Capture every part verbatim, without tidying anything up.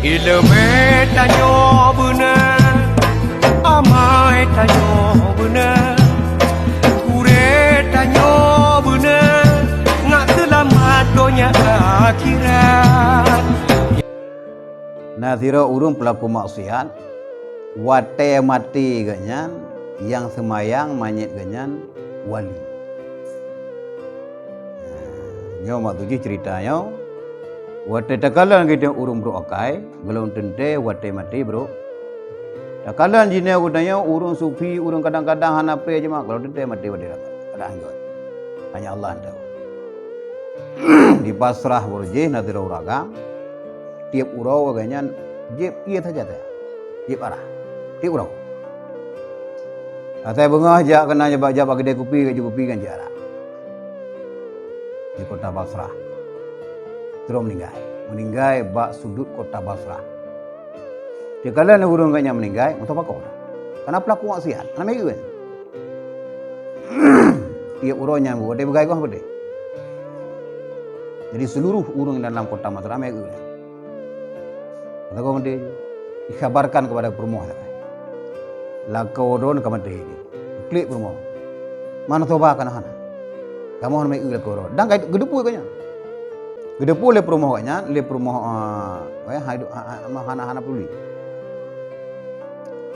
Ileumé tanyoe beuna, amai tanyoe beuna, gurée tanyoe beuna, ngat seulamat donya akhirat. Na sidroe ureuëng peulaku maksiat, watée maté geuh nyan, nyang seumayang manyét geuh nyan wali. Nyoe mak tuju ceurita nyoe. Watée takalon geutanyoe ureuëng brok akai, gohlom teuntée watée maté brok. Takalon jinoe geutanyoe ureuëng sufi, ureuëng kadang-kadang hana preh jeumaat, gohlom teuntée maté watée akai. Kadang hanjeuet. Hanya Allah nyang tahu. Di Basrah baroe jih na sidroe ureuëng agam. Tieb uroe geuh nyan jieb ié saja teuh. Jieb arah. Tieb uroe. Asai beungoh jak keunan jak bak, jak bak keudè kupi, keudè kupi kan jieb arah. Di kota Basrah. Terus meuninggai. Meuninggai bak sudut kota Basrah. Takalon ureuëng geuh nyan meuninggai, meutobakoh. Karena peulaku maksiat, hana meu'en. Tieb uroe nyan watée beugai goh beudeh. Jadi seluruh ureuëng dalam kota Basrah meu'en. Meutobakoh beudeh. Dikhabarkan kepada peurumoh. Lakoe droen ka maté. Klik peurumoh. Meutoba kana hana. Kamoe hana meu'en lakoe droen. Dan geudeupue geuh nyan. Geudeupu lé peurumoh geuh nyan, lé peurumoh, eh, hana, hana, hana peduli.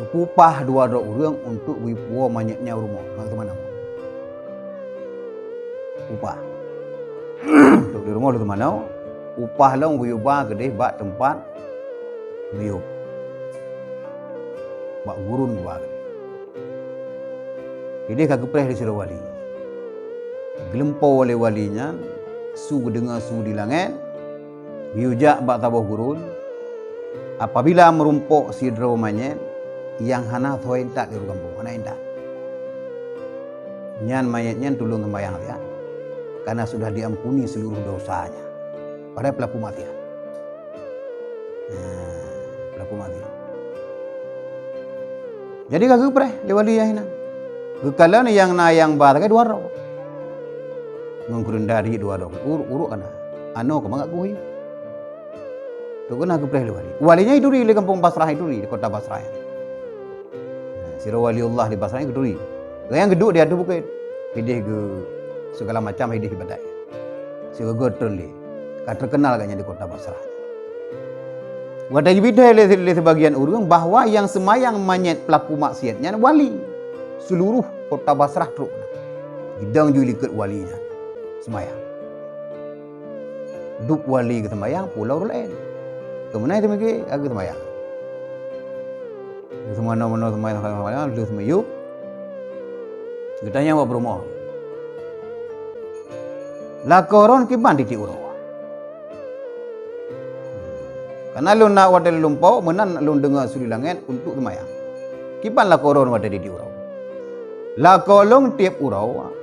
Geupeuupah dua droe ureuëng untuk geuyue puwoe manyét nyan u rumoh, ngon teumanoe. Upah. Untuk di rumoh lé teumanoe, upah lom geuyue ba keudeh bak teumpat miyueb. Bak gurun ba keudeh. Ideh ka geupreh lé sidroe wali. Geulumpo lé wali nyan, su geudeungoe su di langét, geuyue jak bak saboh gurun, apabila meurumpok sidroe manyét nyang hana soe intat di gampông, hana intat. Nyan manyét nyan tulông seumayang siat, karena sudah diampuni seluruh dosanya. Padahai peulaku maksiat. Nah, peulaku maksiat. Jadi ka geupreh lé wali nyang inan. Geukalon nyang na nyang ba sagai dua droe. Ngon keureunda di dua droe. Uruk-uruk kana. Anoe ka mangat kuhi. Tu keunan geupreh lé wali. Wali nyan ituri lé gampông Basrah, ituri di kota Basrah. Nah, sidroe waliullah di Basrah nyan geuturi. Nyang geuduek di ateueh bukét. Ideh geu segala macam ideh ibadat. Sigoe-goe treun lé. Ka teukeunal geuh nyan di kota Basrah. Watée jibidai lé, lé sibagian ureuëng bahwa nyang seumayang manyét peulaku maksiat nyan wali. Seluruh kota Basrah trok na. Gidong ju likot wali nyan seumayang. Duek wali geuseumayang, pulang ureuëng laén. Keumeunai teumeuke, ka geuseumayang. Geuseumayang, meunoe seumayang, seumayang, seumayang, lheueh seumiyueb. Geutanyong bak peurumoh. Lakoe droen kiban tieb uroe. Kana lôn na watée lôn po, meunan lôn deungoe su di langét untuk seumayang. Kiban lakoe droen watée tieb uroe. Lakoe lôn tieb uroe.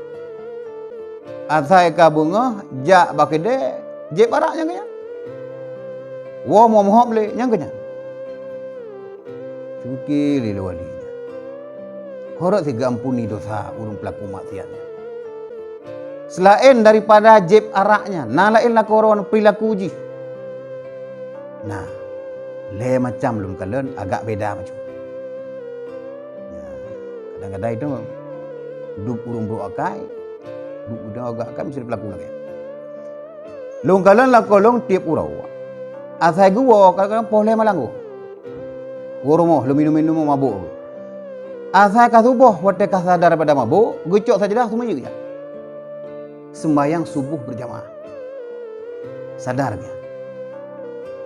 Asai ka beungoh jak bak keudè, jieb arak nyang keu nyan. Woe meuhop lé nyang keu nyan. Cungké lé lé wali nyan. Horot si geuampuni dosa ureuëng peulaku maksiat nyan. Seulaén daripada jieb arak nyan, na laén lakoe droen peurilaku jih. Nah, lhée macam lôn kalon agak beda macam. Nah, kadang-kadang itu dup ureuëng brok akai, dup ureuëng agak akai meusti peulaku lagée. Lôn kalon lakoe lôn tieb uroe. Asai geuwoe kadang-kadang poh lhée malam geuwoe. Woe rumoh lôn minum-minum mabök. Asai ka suboh watée ka sadar daripada mabök, geucok sajadah seumeujeuet jak. Seumayang suboh beurjamaah. Sadar geuh.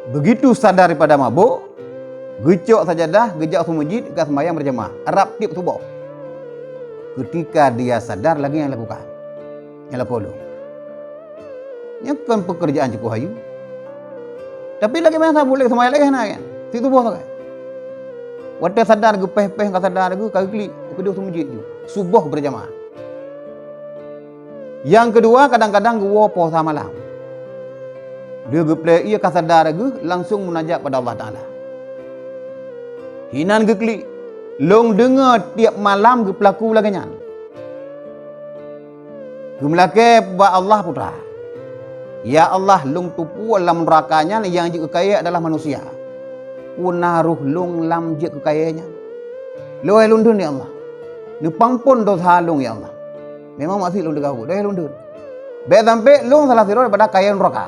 Begitu sadar daripada mabök, geucok sajadah, geujak u meuseujid, ka seumayang beurjamaah, rab tieb suboh. Keutika dia sadar, lagée nyang lakukan, nyang lakoe lôn. Nyoe kon peukeurjaan cukôp hayeu. Tapi lagée masa boleh seumayang lagée hana kan? Siat suboh sagai. Watée sadar geupéh-péh ka sadar geuh ka geuklik, keudeh u meuseujid ju. Suboh beurjamaah. Nyang keudua, kadang-kadang geuwoe poh sa malam. Lheueh geuplée ié ka sadar geuh langsong munajat pada Allah Taala. Hinan geuklik, lôn deungoe tieb malam geupeulaku lagée nyan. Geumeulakée bak Allah putra, "Ya Allah, lôn tupue lam neuraka nyan nyang jeuet keu kayée adalah manusia." Peue na roh lôn lam jeuet keu kayée nyan. Lôn hai lôn dheun, ya Allah. Neupampon dosa lôn, ya Allah. Memang maksiet lôn teugabuek, lôn hai lôn dheun. Bék sampoe lôn salah sidroe daripada kayée nuraka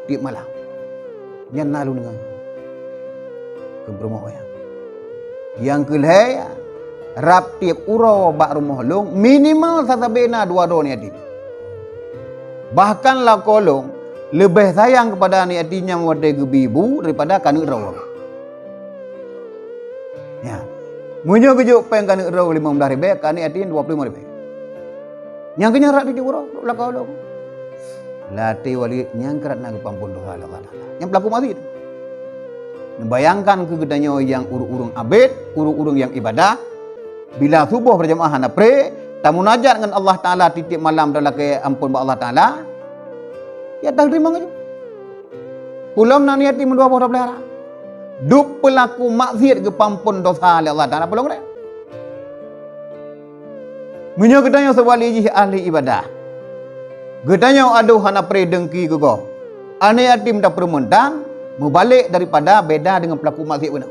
tieb malam. Nyan na lôn deungoe. Keu peurumoh nyan. Nyang keu lhée, rab tieb uroe bak rumoh lôn, minimal sasabe na dua droe aneuk yatim. Bahkan lakoe lôn leubeh sayang keupada aneuk yatim nyang watée geubi bu daripada keu aneuk droe. Ya. Meunyoe geujok péng keu aneuk droe limong blaih ribée, keu aneuk yatim dua ploh limong ribée. Nyang keu nyan rab tieb uroe lakoe lôn. Lam até Walid, nyang keurat na geupampon dosa lé Allah Taala. Nyang peulaku maksiet. Neubayangkan keu geutanyoe nyang ureuëng-ureuëng abét, ureuëng-ureuëng nyang ibadah, bila suboh beurjamaah hana pré, tamunajat ngon Allah Taala tieb-tieb malam talakée ampon bak Allah Taala, ya, teurimong laju. Peulom na aneuk yatim dua boh tapeulihara. Dub peulaku maksiet geupampon dosa lé Allah Taala, peulom ré. Meunyoe geutanyoe seuwali jih ahli ibadah, geutanyoe adoh hana pré deungki keu gob, aneuk yatim tapeureumeun dan meubalek daripada beda deungon peulaku maksiet beuna.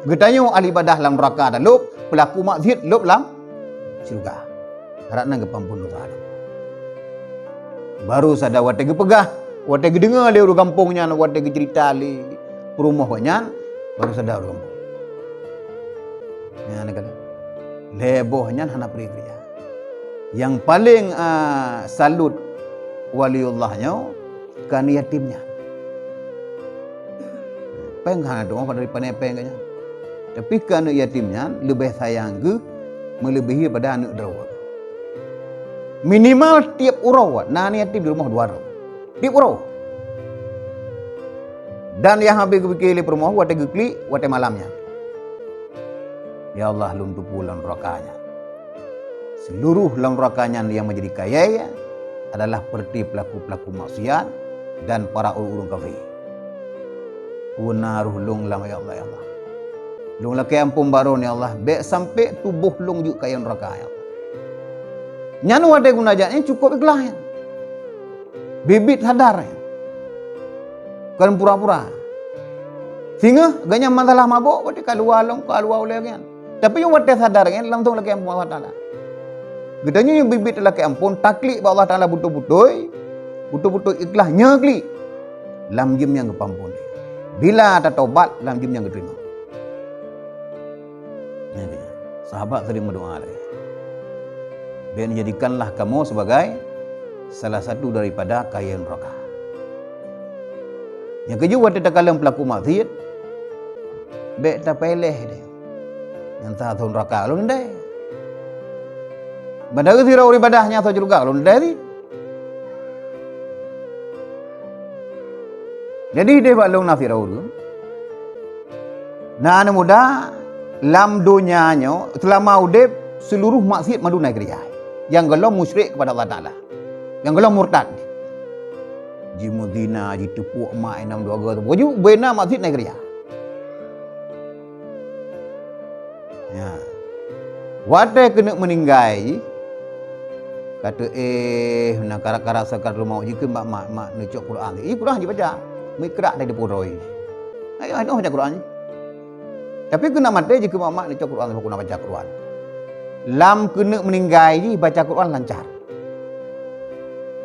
Geutanyoe ahli ibadah lam nuraka talop, peulaku maksiet lop lam syeuruga. Karab na geupampon dosa lom. Baru sadar watée geupeugah, watée geudeungoe lé ureuëng gampông nyan, watée geuceurita lé peurumoh gobnyan, baru sadar ureuëng gampông. Nyan kan. Lhée boh nyan hana pré keureuja. Nyang paleng, a, salut waliullah nyoe keu aneuk yatim nyan. Péng hana tuoh padahai pane péng geuh nyan. Tapi keu aneuk yatim nyan leubeh sayang geuh meuleubehi daripada aneuk droe. Minimal tieb uroe na aneuk yatim di rumoh dua droe. Tieb uroe. Dan nyang habéh geupike lé peurumoh watée geuklik, watée malam nyan. Ya Allah, lôn tupeue lam nuraka nyan. Seluruh lam nuraka nyan nyang menjadi kayée adalah seperti pelaku-pelaku maksiat dan para ureuëng-ureuëng kafé. Peue na roh lôn lam, ya Allah, ya Allah. Lôn lakée ampon bak droe, ya Allah, bék sampoe tuboh lôn jeuet kayée nuraka, ya Allah. Nyan watée geumunajat nyan cukup ikhlaih nyan. Biet-biet sadar nyan. Kon pura-pura. Singoh gobnyan masalah mabök, watée ka luwa lom, ka luwa ulée gobnyan. Tapi watée sadar nyan langsong lakée ampon Allah Taala. Geutanyoe nyang biet-biet talakée ampon, taklik bak Allah Taala beutôi-beutôi, beutôi-beutôi ikhlaih nyoe klik. Lam jeuem nyang geupampon. Bila tatobat, lam jeuem nyang geuteurimong. Nyan dia. Sahabat sering berdoa lagi. Dan jadikanlah kamu sebagai salah satu daripada kayée nuraka. Nyang keujeuet watée takalon pelaku maksiat, bék tapeuéléh deh. Nyang sa thon raka lôn deh. Padahai sidroe ibadah nyang sa juluka lôn deh. Jadi deh bak lôn na sidroe ureuëng. Na aneuk muda lam donya nyoe seulama udeb seluruh maksiat mandum na keureuja. Nyang gohlom musyrik kepada Allah Taala. Nyang gohlom murtad. Jimeuzina, jiteupok mak inong dua goe, baju bena maksiat na keureuja. Ya. Watée keuneuk meuninggai, kata, eh, na karat-karat sakaratul maut jikheun bak mak, mak neucok Quran. Ih, Quran jibaca. Meuikra dari dipuroi. Ayo, ayo baca Quran. Tapi keuneuk maté jikheun bak mak neucok Quran, keuneuk baca Quran. Lam keuneuk meuninggai jih baca Quran lancar.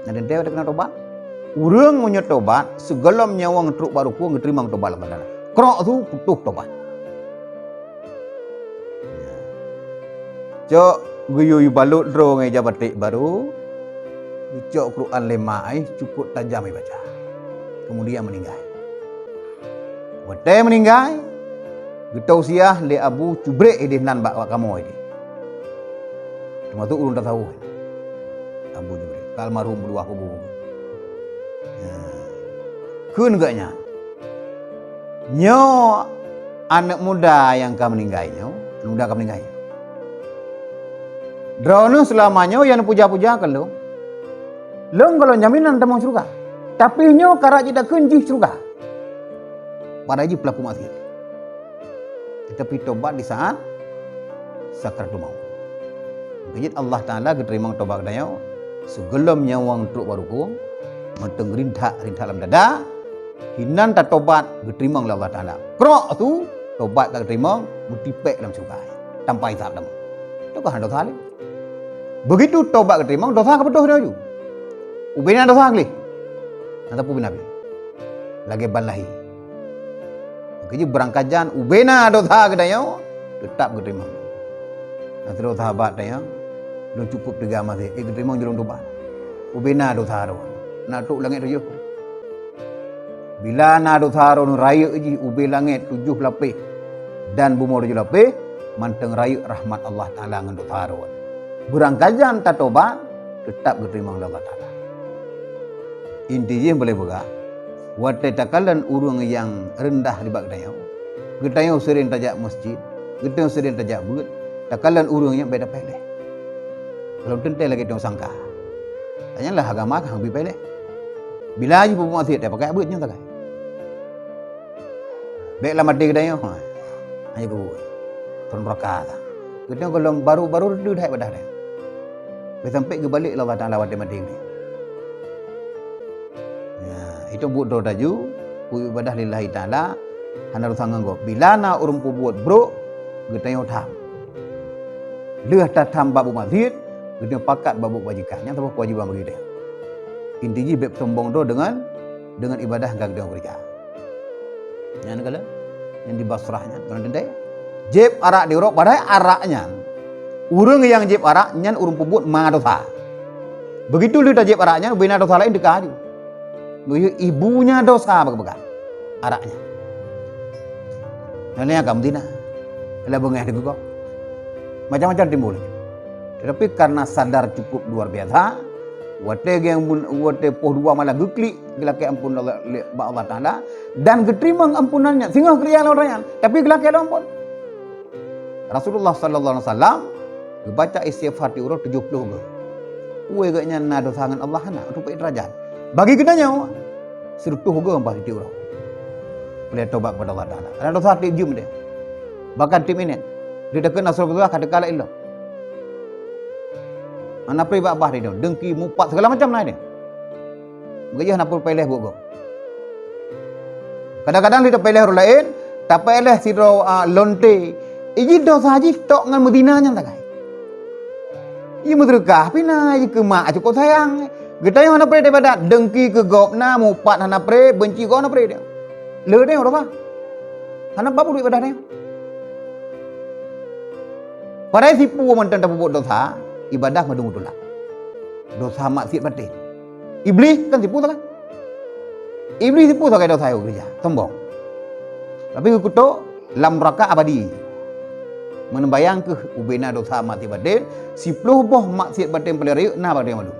Nah, dan dia kena tobat. Ureuëng meunyoe tobat, sigohlom nyawöng trok bak rukon geuteurimong tobat Allah Taala. Krok su putôh tobat. Cok geuyue balot droe ngon ija batik baru, geucok Quran lé mak ai, cukup tajam ibaca. Kemudian meuninggai. Watée meuninggai, geutausiah lé Abu Jubrek ideh nan bak, bak kamoe ideh. Teumasuk ureuëng tasawuf. Abu Jubrek, ka almarhum beuluwah kubu. Ya. Kheun geuh nyan. Nyoe aneuk muda nyang ka meuninggai nyoe, aneuk muda ka meuninggai nyoe. Droeneuh seulama nyoe nyang neupuja-puja keu lôn. Lôn gohlom jaminan tamong syeuruga. Tapi nyoe karab jitakheun jih syeuruga. Padahai jih peulaku maksiat. Tetapi tobat di saat sakaratul maut. Keujeuet Allah Taala geuteurimong tobat geutanyoe sigohlom nyawöng trok bak rukon, mantong rintak-rintak lam dada, Hinan tatobat geuteurimong lé Allah Taala. Krok su tobat ka geuteurimong, meutipék lam syeuruga tanpa hisab teuma. Itu kan dosa lé. Begitu tobat geuteurimong, dosa ka putôh laju. Ubena dosa gleh. Nah, tapi Nabi lagée ban lahé. Keujeuet beurangkajan ubena dosa geutanyoe teutap geuteurimong. Nah, sidroe sahabat tanyong, lôn cukup teuga maséh, eh, geuteurimong jih lôn tobat. Ubena dosa droe. Na trok langét tujoh. Bila na dosa droe rayeuk jih ubé langét tujoh lapéh dan bumoe tujoh lapéh, mantong rayeuk rahmat Allah Taala ngon dosa droe. Beurangkajan tatobat, teutap geuteurimong lé Allah Taala. Inti jih boleh peugah, watée takalon ureuëng nyang reundah nibak geutanyoe, geutanyoe seuring tajak masjid, geutanyoe seuring tajak beuet, takalon ureuëng nyan bék tapéléh. Kalau teuntée lagée tanyoe sangka. Tanyoe lah agama ka hana peuéléh. Bila jih peubuet maksiat, tapakai beuet nyang takai. Bék lam até geutanyoe, ha. Hana peubuet. Turun neraka dah. Geutanyoe gohlom baru-baru reudeuh that ibadah deh. Bék sampai geubalek lé Allah Taala watée maté geutanyoe. Ya, itu buet droe taju, peuibadah lillahi taala, hana urusan ngon gob. Bila na ureuëng peubuet brok, geutanyoe tham. Lheueh tatham bak buet maksiat, geutanyoe pakat bak buet kebajikan. Nyang saboh keuwajiban bagi geutanyoe. Inti jih bék sombong droe deungon, deungon ibadah nyang geutanyoe keureuja. Nyan kalon nyang di Basrah nyan, kalon teuntée. Jieb arak di uroe, padahai arak nyan, ureuëng nyang jieb arak nyan ureuëng peubuet ma dosa. Begitu lheueh tajieb arak nyan, ubena dosa laén teuka laju. Meunyoe ibunya dosa bak-bak arak nyan. Nyan nyang ka meuzina. Lam beungéh teuka. Macam-macam timbul. Tetapi karena sadar cukup luar biasa, watée geng bun-, watée poh dua malam geuklik, geulakée amphon Allah, lé-, bak Allah Taala, dan geuteurimong ampunan nyan, singoh keureuja lom nyan, tapi geulakée lom amphon. Rasulullah sallallahu alaihi wasallam geubaca istighfar tiep uroe tujoh ploh goe. Uwée geuh nyan na dosa ngon Allah hana, teupeu derajat. Bagi geutanyoe, sireutoh goe bah tiep uroe. Peuleueh tobat kepada Allah Taala. Karena dosa tiep jeuem deh. Bahkan tiep minét. Di dekat Rasulullah ka teuka laén lom. Hana pré bak bah ridong, dengki, mupat, segala macam na deh. Beujeuh na peureulée buet gob. Kadang-kadang di tapeureulée ureuëng laén, tapeureulée sidroe, a, lonte. Iji dosa jih tok ngon meuzina nyang sagai. Iji meuseudeukah pina, iji keu mak cukôp sayang. Geutanyoe hana pré ibadat, dengki keu gob na, mupat hana pré, beunci gob hana pré. Le deh dosa. Hana bak peuduek ibadah nyan. Padahai sipu mantong tapeubuet dosa, ibadah mandum tulak. Dosa maksiat batin. Iblih kan sipu sagai. Iblih sipu sagai dosa ayok gereja, sombong. Tapi geukutok lam neraka abadi. Meuneumbayang keuh ubena dosa maksiat batin, siploh boh maksiat batin paléng rayeuk na bak geutanyoe mandum.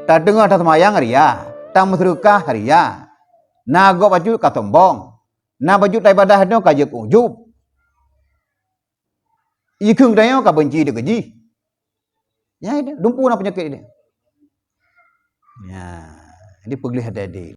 Tateungoh taseumayang ria, tameuseudeukah ria. Na gob bacut ka sombong. Na bacut taibadah nyoe ka jeuet keu ujub. Ikheun tanyoe ka beunci dikeue jih. Ya, itu, dumpeue na peunyakét ini. Ya, jadi peugleh até-até.